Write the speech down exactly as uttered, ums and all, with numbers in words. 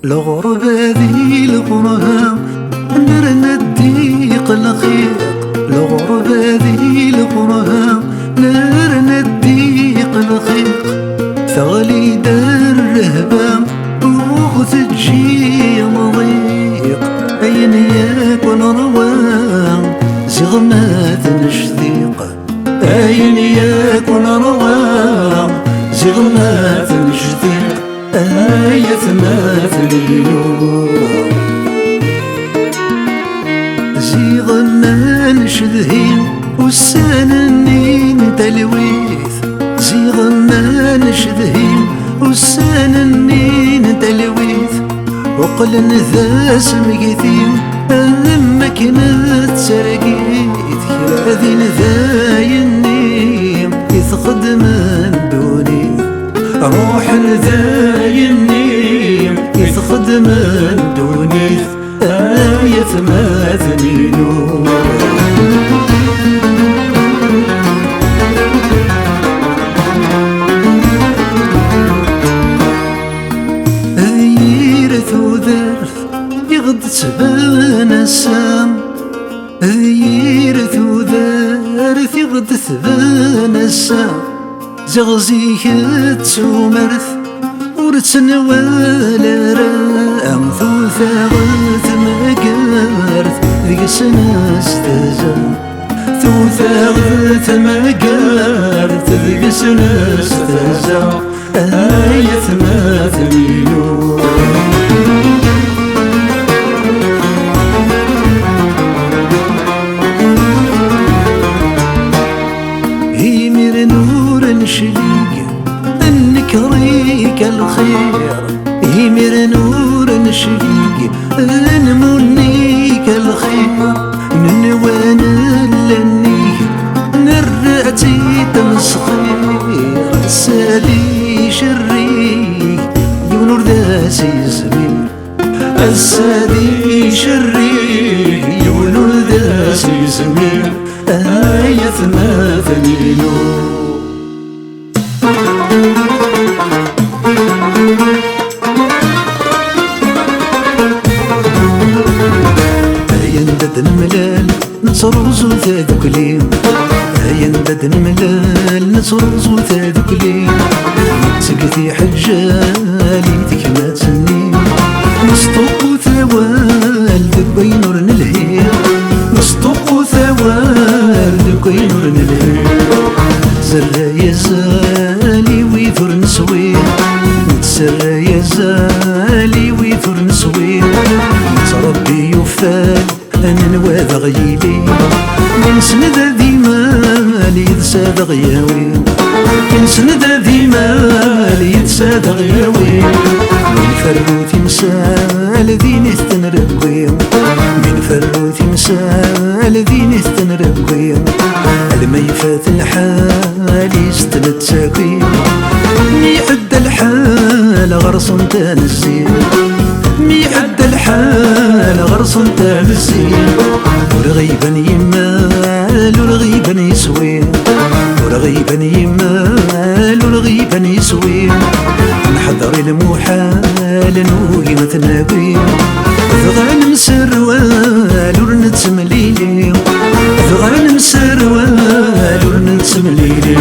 Lɣerba di lɣerba, nerna ddiq lxiq. Lɣerba di lɣerba, nerna ddiq lxiq. Teɣli-d rrehba, ur ɣ-teǧǧi amḍiq. Ayen yakk nerwa, ziɣ ma t-nectiq. Ayen yakk nerwa, ziɣ ma t-nectiq. Ay atmaten-inu, ziɣ ma necdeh i ussan-nni n talwit, ziɣ ma necdeh i ussan-nni n talwit, uqlen d asmekti am akken d targit, kra din d ayenni i txeddmen ddunit. Ruḥen d ayenni i txeddmen ddunit, ay atmaten-inu. Ay yir tudert i ɣ-d-tban ass-a, ay yir tudert i ɣ-d-tban ass-a. Ziɣ zik d tumert ur tt-nwala ara, tewt-aɣ tmagart deg-s nestehza. Tewt-aɣ tmagart deg-s nestehza. Ay atmaten-inu. Imiren ur neclig, nnekker-ik a lxir. Imiren ur neclig, nmunni-k a lxir. Nenwa nella nnig, nerra-tt i tmesxir. Ass-a d icerrig, yiwen ur d as-yezmir. Ass-a d icerrig, yiwen ur d as-yezmir. Ay atmaten-inu. Ay anda d-nemlal, nettruẓu tadukli. Ay anda d-nemlal, nettruẓu tadukli. Seg tiḥeǧǧal i tekmat-nni, nesṭuqqut awal deg wayen ur nelhi. Nesṭuqqut awal deg wayen ur nelhi. Zerray azal i wid ur neswi. Zerray azal i wid ur neswi. Ttrebbi yufal, nenwa daɣ yili. Nesned ad iman Yid-s ad aɣ-yawi, insend ad imal, yid-s ad aɣ-yawi. Mi nferru timsal, din i t-nrewwi. Mi nferru timsal, din i t-nrewwi. Alma ifat lḥal, is t-nettaki. Mi iɛedda lḥal, ɣer-sent ad nezzi. Mi iɛedda lḥal, ɣer-sent ad nezzi. Ur ɣiben yimal, ur ɣiben yiswi. Ur ɣiben yimal, ur ɣiben yiswi. Nḥeḍer i lmuḥal, nugi ad t-nagi. Dɣa nemserwal, ur nettemlili. Dɣa nemserwal, ur nettemlili.